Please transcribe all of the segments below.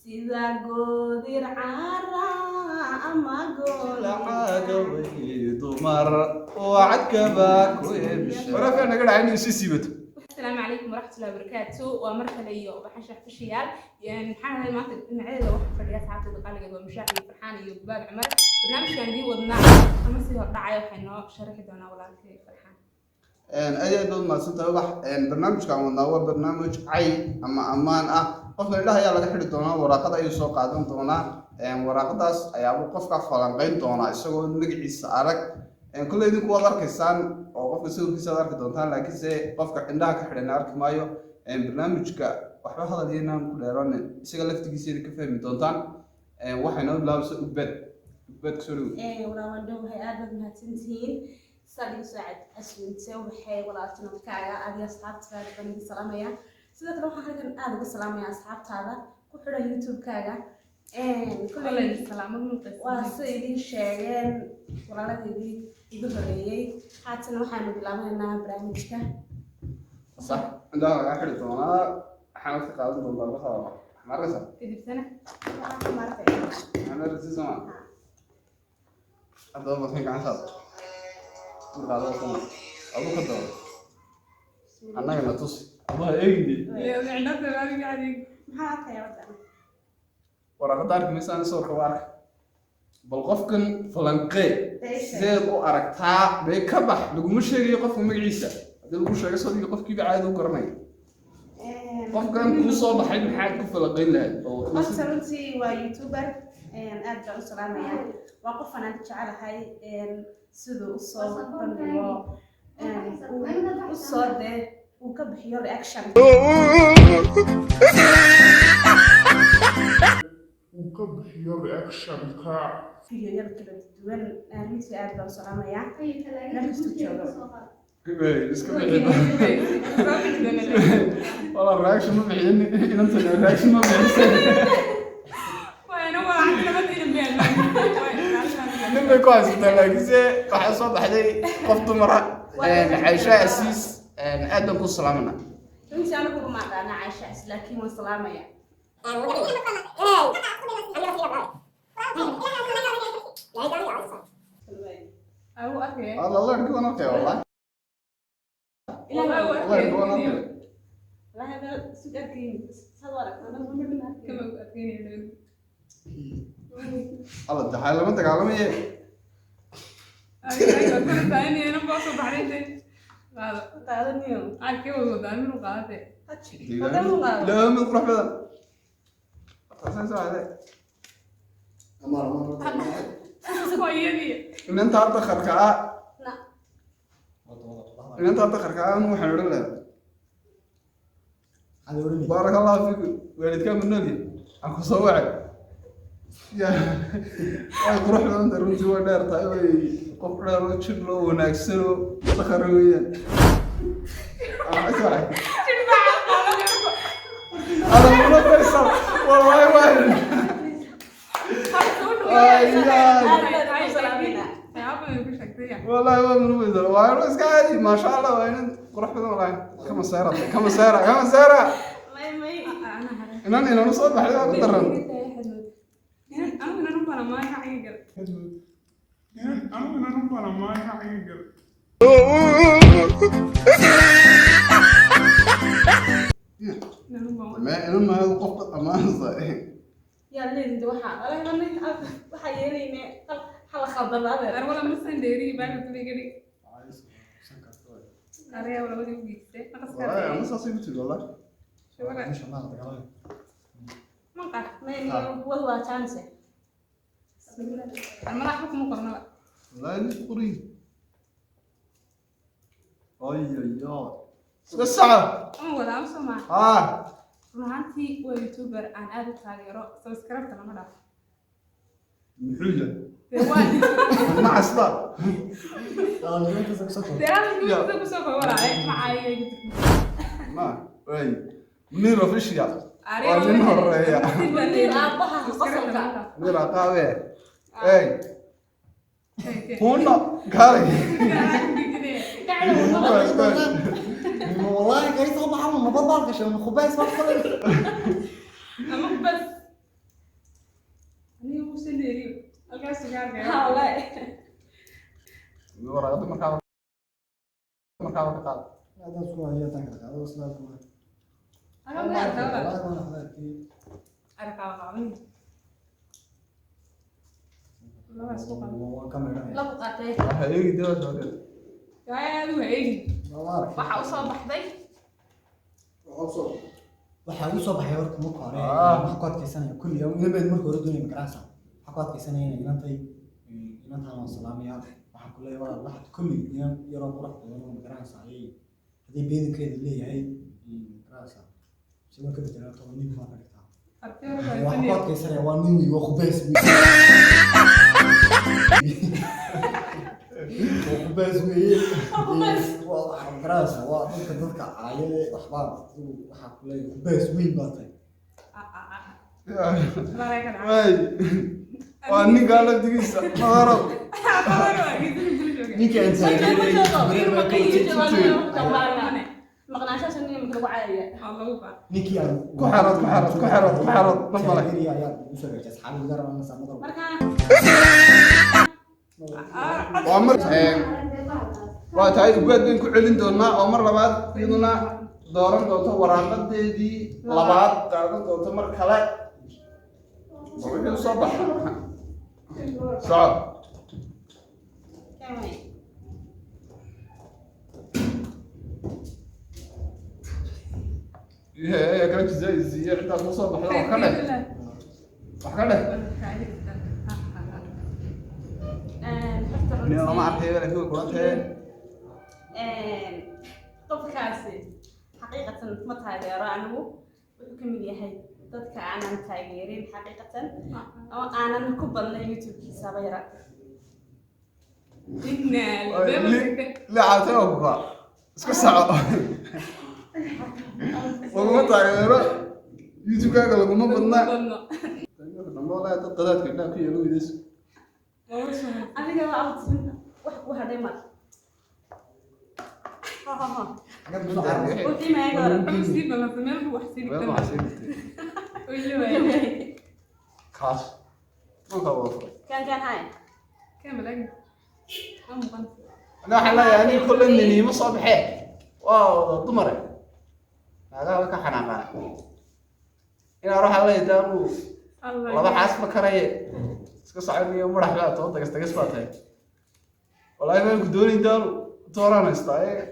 Sida goodir cara ama Lacagaway dumar wacadkaba ku eebsha. Waraafaa naga dhacay inay sii siibato. Asalaamu calaykum waraxmatullahi wabarakaatu. Waa mar kale iyo Ubaxan Fashiyaal. Maxaan ahay maanta dhinacyada waxaa fadhiya asxaabtayda qaaligeed, waa Mushaax iyo Farxaan iyo Gubaab Cumar. Barnaamijkan idiin wadnaa kama sii hordhacay, waxay noo sharaxi doonaa walaalkay Farxaan. Aad iyo aad baad mahadsantahay, Ubax. Barnaamijkan wadnaa waa barnaamij cay ama ammaan ah. Qofka indhaha ayaa laga xidhi doonaa, waraaqad ayuu soo qaadan doonaa. Waraaqadaas ayaabuu qofka falanqayn doonaa isagoo magaciisa arag. Kolley idinku waad arkaysaan oo qofka sawirkiisa aad arki doontaan, laakiinse qofka indhaha ka xidhan arki maayo. Barnaamijka waxba hadal iyo inaan ku dheeranin, isaga laftigiisa ka fahmi doontaan. Waxay noo bilaabaysa Ugbeed. Ugbeed, kusoo dhawow. Walaa, dhowahay, aad baad mahadsantihiin. Saad igu soo casuumtay waxay walaaltinimkaaga, adiga asxaabtaada baan idin salaamaya. Sidoo kale waxaan halkan aada uga salaamaya asxaabtaada ku xidhan YouTube-kaaga. Koley salaamad muuqaysa. Waa sida idin sheegeen walaaladeydii igu horeeyey. Haatan waxaanu bilaabaynaa barnaamijka. Sax, indhaha lagaa xidhi doonaa, waxaana ka qaadan doontaa labada. Waxaa arkaysaa? Kadib sana. Waxaan arkaysaa soma haddaba bakan gacantaada qaado soma adu ka daba annagana tusi aduha eeginde. Maxaa arkaya wadan? Waraaqada arki maysaan, sawirka waa arka. Bal qofkan falanqee, sideed u aragtaa? Bay ka bax, laguma sheegayo qofka magaciisa. Haddii lagu sheego, sadiga qofkiiba caadi u garanaya. Qofkan kuu soo baxay maxaad ku falanqayn lahayd? Horta runtii waa YouTuber, aad baan u salaamaya. Waa qof aan aad jecelahay siduu usoo bandhigo, usoo dee uu ka bixiyo reaction Uu ka bixiyo reaction-ka videoyada kala duwan. Runtii aad baan u salaamaya meel kastuu joogo. Iska bixin wala reaction ma bixin, inantan reaction ma bixin. Nin bay ku haysataa, laakiinse waxaa soo baxday qof dumara. Caisha Asiis, aad baan ku salaamana. Runtii anigu uma aqaana Caisha, laakiin waan salaamaya. Alla leerkii waan arkaya, wallahi leerkii waan arkaya. Wallaahi bal sug, arkayn saad u aragtaa, anigu ma dhan arkayn. Alla daxaa lama dagaalamaye. Qaadaniyo. Ilaahay, mid qurux badan taasaan soo aaday. Inanta dakharka ah, inanta dakharka ah, anu waxaan odhan lahaa baaraka Allahu fiikum, waalidkaa ma nool yahay? Aan ku soo wacay. Ya, way qurux badan tahay runtii, way dheer tahay, way qof dheer oo jir loo wanaagsan oo dakhar weeyaan. Aan soo wacay. Ada muna Faysal, wallahi waa ay wallahi waa muna Faysal, waa inuu iska caadi, maasha Allah, waa inan qurux badan wallahi. Kama seera, kama seera, kama seera. May may. Inan inanu soo baxday waa ku daran. Anigu inan u balamaayo xaqiga gal. Ma inan maayo, qofka ammaansa. Yaa leedin waxa wallaahi bal waxa yeelayne hala khaldanaade. Wallahi ama saasay ku tiri wallahi. May may, wad waa chance. Wallahi nin quri ay ay ay iska saca. Ah. Run ahaantii waa YouTuber aan aad u taageero, subscribe-ta lama dhaafo. Muxuu yahay? Dee waa nacasta. Dee hadalkiisa kusoo koobanaay macaayo. Ma way Munir Official waa nin horeeya. Munir aabbaha qosolka. Munir aqaabe ey huno kaalay. والله كاي soo baxan nabad baan gashay ma khubays wax kale. Ama bas. Ha, wallahi. Waraaqada markaaba ka qaad. Haddaan isku hayo, haddaan kala qaado, sidaas kuma. Aga ma arkaa walaal. Wallaahi waan waxba arkay. Arkaa qaadan. Laba isku qaban. Waan ka meedhanaya. Labu qaatay. Waxa eegi dee waa soo Yaa adigu ha eegin. Waan arkay. Waxa u soo baxday Waxaa igu soo baxay horta marka hore, Ah. waxaan ku adkeysanaya kulli inabeed marka hore doonaya magaranaysa, waxaan ku adkeysanaya inay inantay, inantaan waan salaamaya, waxaan ku leeyahay walaal, waxaad kulli inan yaroo qurux badan oo magaranaysa ayay haddii beedankeeda leeyahay, magaranaysa si waan ka bedelaa 10 nin baan ka dhigtaa. Artay. Waxaan ku adkeysanaya waa nin wey, waa khubeys wey, waa khubeys weeye, waa waxaa magaranaysa waa dadka caaye waxbaa waxaa ku leeyahay khubeys weyn baa tahay. Way, waa ninkaa laftigiisa madarow. Ninka aan taageeray Maqnaanshahaas nin imika lagu caayaya. ninkii aan Ku xarood, ku xarood, ku xarood, ku xarood, ma falay. Taageeraya ayaa ugu soo gaartay asxaabi garanaysa madar. Marka Waa mar waa tahay ugaad bayn ku celin doonaa oo mar labaad iyaduna dooran doonto waraaqadeedii labaad, qaadan doonto mar kale. Bal wixii usoo baxa soco. Keen. Yee, kala jizaysiiyo ciddaas usoo baxda wax ka dheh, wax ka dheh. Horta Nin lama arkayo laakiin way kulan tahay. Qofkaasi xaqiiqatan ma taageero anigu. Wuxuu ka mid yahay dadka aanan taageerin xaqiiqatan oo aanan ku badnayn YouTube-kiisaba yara. Licaatay oo kukaa iska soco, laguma taageero, YouTube-kaaga laguma badna. Dhammoolaya dad qadaadka indhaha ku yeelo weydays. Aniga waa abtisin wax ku hadhay mar. Xagad ku soo cararaysa. Uu qiimeeya ka hor. Meel waxaa sii dhigtay kaas dhulka wada furay. Kan kan hay. Ana waxaan leeyahay aniga kolley niniimo soo baxee, waa wada dumare, naagaha ka xanaaqaan inaan waxaan leeyahay daanu laba xaas ma karaye, iska soconiyo madax baa too tagas tagas baa tahay. Wallaahi maan ku doonayn daanu tooraan haystaa ee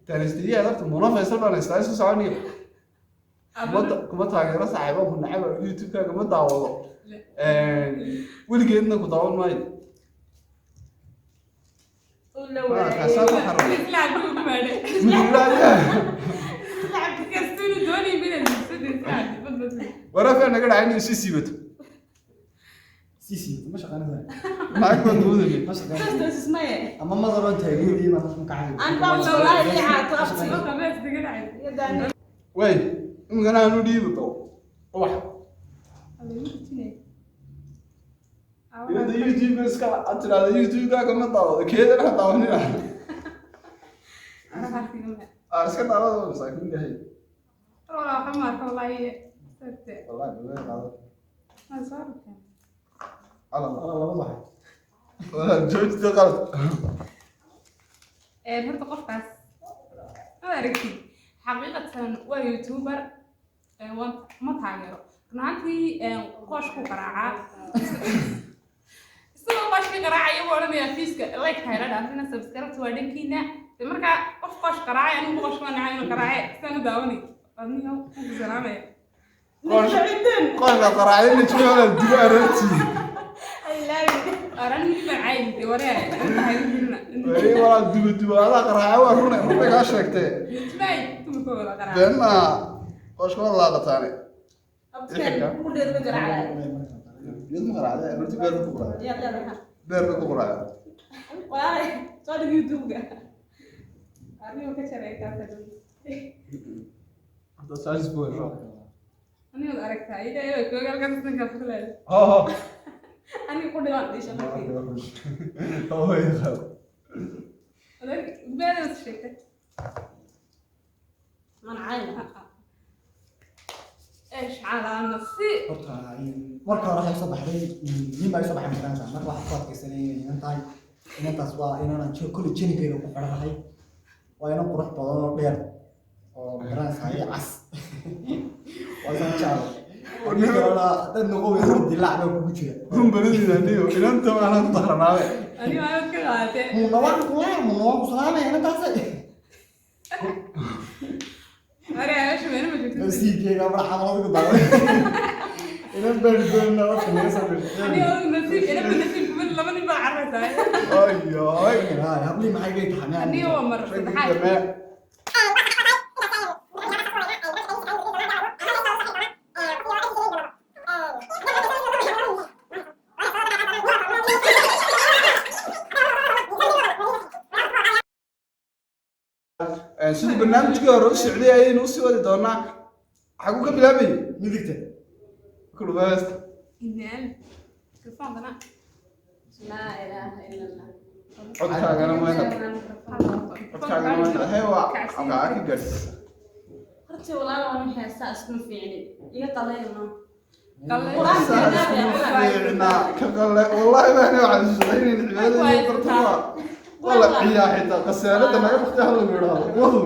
taanistiyaa darta muna faysal baan haystaa, iska soconiyo kuma kuma taageero saaxiibo ku nacaba, YouTube-kaaga ma daawado, weligeedna ku daawan maayo. Uu la Kaasaa ku waayay. xaramay. Waraafaa naga dhacay inay sii siibato. Sii ma shaqaynaysaa? Lacag baan doonayay. Ma shaqaynaysaa? Toos ismaye. Ama madar oon taageerayay baan halkan ka caawiyo. Aan baa wallaahi caato abti. Way imikana aanu dhiibi doo ubax iyada YouTube iska aad tidhaahda YouTube-kaaga ma daawado, keedana ha daawanina, aan iska daawado masaakiin yahay. Wallahi wallahi qaado ala. Walaal, labadu waxay. Walaal, joojita qalad. Horta qofkaas ma aragtid, xaqiiqatan waa youtuber, ma taageero run ahaantii. Qoosh ku qaraacaa, isagoo qooshka qaraacaya buu odhanayaa fiiska like hayla dhaafina, subscribe waa dhankiina. De markaa qof qoosh qaraacay, anigu qoosh waa nacay inuu qaraace, sidaan u daawanay adniyo ku salaamaya. Qoorka qaraacay la joogo walaal, dubo aroortii. Oran mid baan caayintay waree inta haygu jirna. Weli walaal, dubo dubo adaa qaraacay, waa rune, runay kaa sheegtee. Nijmay dumarka wada qaraaca. Been maaha, qooshka waa laaqataane. Iyadu ma qaraacday aroortii, beerka ku qaraacay, beerka ku qaraacay. Adigo ka jaray taas. Hadda saalis buu hesho. Anigood aragtaa ida iyo koogal halkaas sanka fuleed. Ho ho. Aniga ku dhiban dhiisha markii. Ho ho. Adeer beedas sheegtay. Man cayna. Eesh calaa nafsi. Horta marka hore waxay soo baxday nin baa soo baxay maskaxda. Marka waxaan ku adkaysanay inay inan tahay. Inantaas waa inaan kulli jinikayga ku xidhanahay. Waa inan qurux badan oo dheer oo magaranaysa cas. Waa isaan jecel. Dad noqon weyso dilaac baa kugu jira. Run badanida niyo inanta waanaan ku daqranaabe. Ani waa ka qaatee. Munawaan kuwaa munawaan ku salaamaya inantaas. Ari meesha meena ma joogto. Nasiibkeyga marxamalad ku daaway. Inan baan doonaa waqti naga soo Ani oo nasiib inaba nasiib kuma laba nin baa carraysaa. Ayoy. Hablii maxay gay taxameen? Ani waa mar saddexaad. Damee. Sidii barnaamijkii hore u socday ayaynu usii wadi doonaa. Xaguu ka bilaabayay? Midigta. Kulubeysta. Inaan mikrofoonkana. Laa ilaaha ila Allah. Codkaagana waa inaad codkaagana waa inaad hee waa codkaaga ka gaadhsiisa. Horta walaal waan heestaa iskuma fiicnin. Iga qaleyno. Fiicnaa ka qale wallaahi baan waxaan shaqaynayna cibaadada iyo barta waa la ciyaa xitaa qasaalada naga baqtay hal lagu yidhaahdo wahu.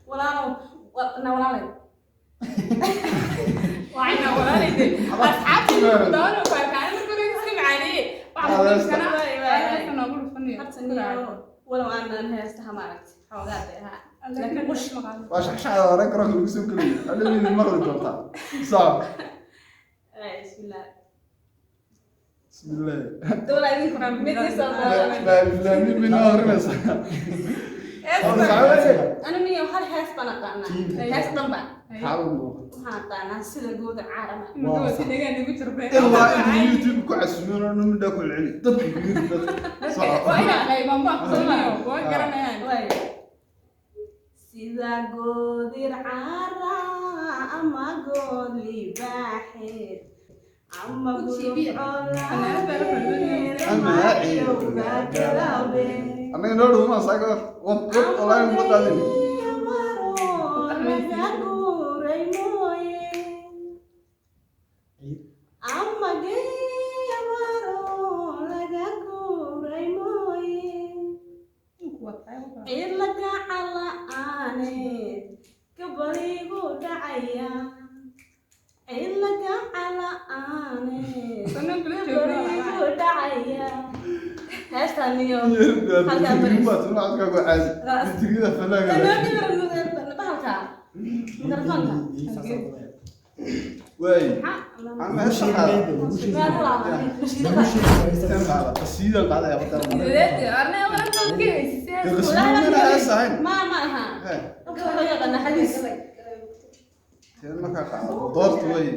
Walaalow na walaalay. Waxayna walaalayde asxaabtii doono faakaana marka hore iska macaaneye. Waxaa kana heesta noogu dhufanayo. Horta niyo walow aanan heestaha maaragtay xoogaa dee ahaa. Laakiin qush maqaalo. Waa shaxshaxda hore garoonka lagu soo geliyay adhoweyda maqli doontaa saa. Bismillah. Bismillaah. Dawla idinku mid isoo laamin mina horinaysa. Anu niyo hal hees baan aqaanaa. Hees dhanba. Maxaa u muuqata? Waxaan aqaanaa sida gooda caarama. Ilaa inta YouTube ku casuumeen oo dhan midhaa ku celceli dadka yiri dadka Waa inaa qaybaan baa kusanayo waa garanayaan. Waay. Sida goodir cara ama good libaaxeed ama gudub coladeed ama ciyowga galaabe. Annaga noo dhow ma saaga wad wad wallaahi ma qaadin. Maro laga guuray mooye ama geeya maro laga guuray mooye cid laga cala'aaneed gabaligu dhacaya cid laga cala'aaneed gabaligu dhacaya. Heestaan iyo tigida falaaga. Bahalka mikrofoonka. Waay ama heesta qaada, tan qaada, qasiidan qaadaya wadan. Qasiidan hees ahayn. Ma aha. Halka waxaa loo yaqaanaa xadiis. Teen markaa qaado doorta way.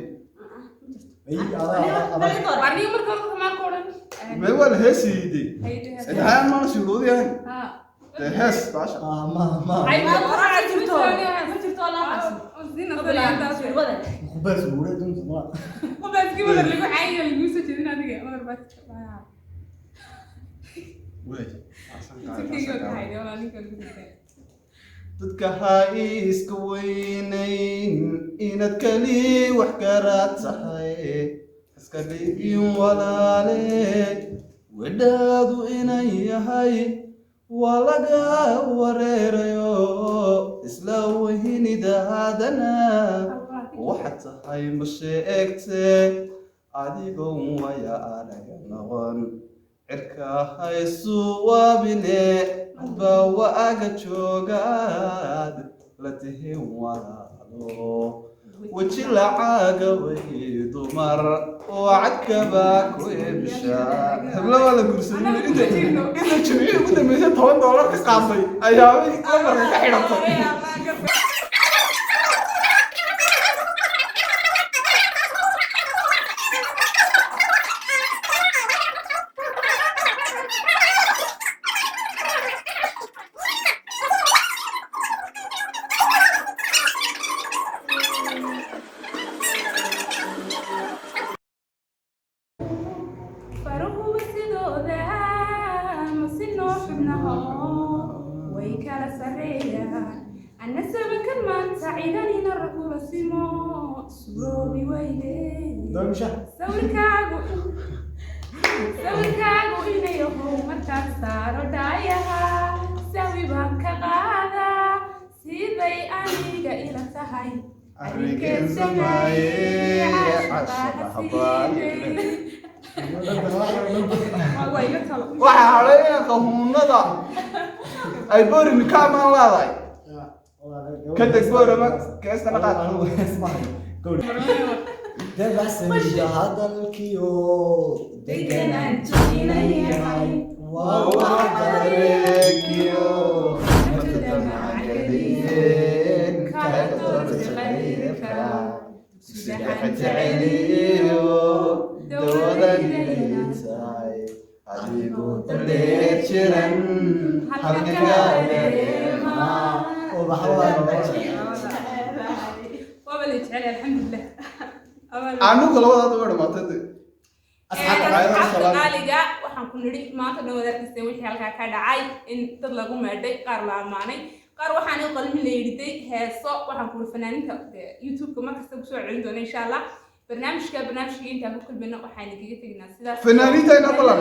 Mee waa la heesayde saddexaan maana shuruudi ahayn dee hees baasha. Ma jirto walaal. Wada. Waay dadka ha iska weynayn inaad keli wax garaad tahay iska dhigin walaale wedhaadu inan yahay waa laga wareerayo isla wehinidaadana waxaad tahay ma sheegte adigoon waya araga noqon cirka haysu waabine hadba waaga joogaad la tihin walaalo weji lacaaga way dumar wacadkaba ku iibsha hebla waa la guursaday inta inta jimcihii ugu dambeysay $10 ka qaatay ayaabay lambarka ka xidhatay. Faruhu sidooda ma si noo xubnaho way kala sarreeyaan. Anna sabankan maanta ciidanina ragula simo suroobi weyne. Doomisha. Sawirkaagu inayahow markaan saaro dhaayaha, sawi baan ka qaadaa, siday aniga ila tahay. Arrinkeen samaaye, cashaqa habaaye. Waa iga talo. Waxaa hadhay inanka huunada ay Boorami ka amaan leedahay. Ka deg Boorama, keestana qaad. Dabacsanida hadalkiyo Deganaan jecelahay. Waa wax Dareenkiyo, nafta macageliyeen, kala doorta qaybka, dugsiga jeceliyo, dawadan inay tahay, adigu daleer jiran, halka ka dareema. Ubax waa Waaba la jecel, alxamdulilah. Anugu labadaada way dhamaatay. Asxaabta qaaliga, waxaan ku nidhi maanta dhan wadaarkiiseen wixii halkaa ka dhacay, in dad lagu meedhay, qaar la ammaanay, qaar waxaan u qalmin la yidhiday heeso. Waxaan ku uri fanaaninta YouTube-ka markasta kusoo celin doona, insha Allah. Barnaamijka intaan ku kulmayno waxaan idinkaga tegnaa sidaas. Fanaaniinta inoo ballan.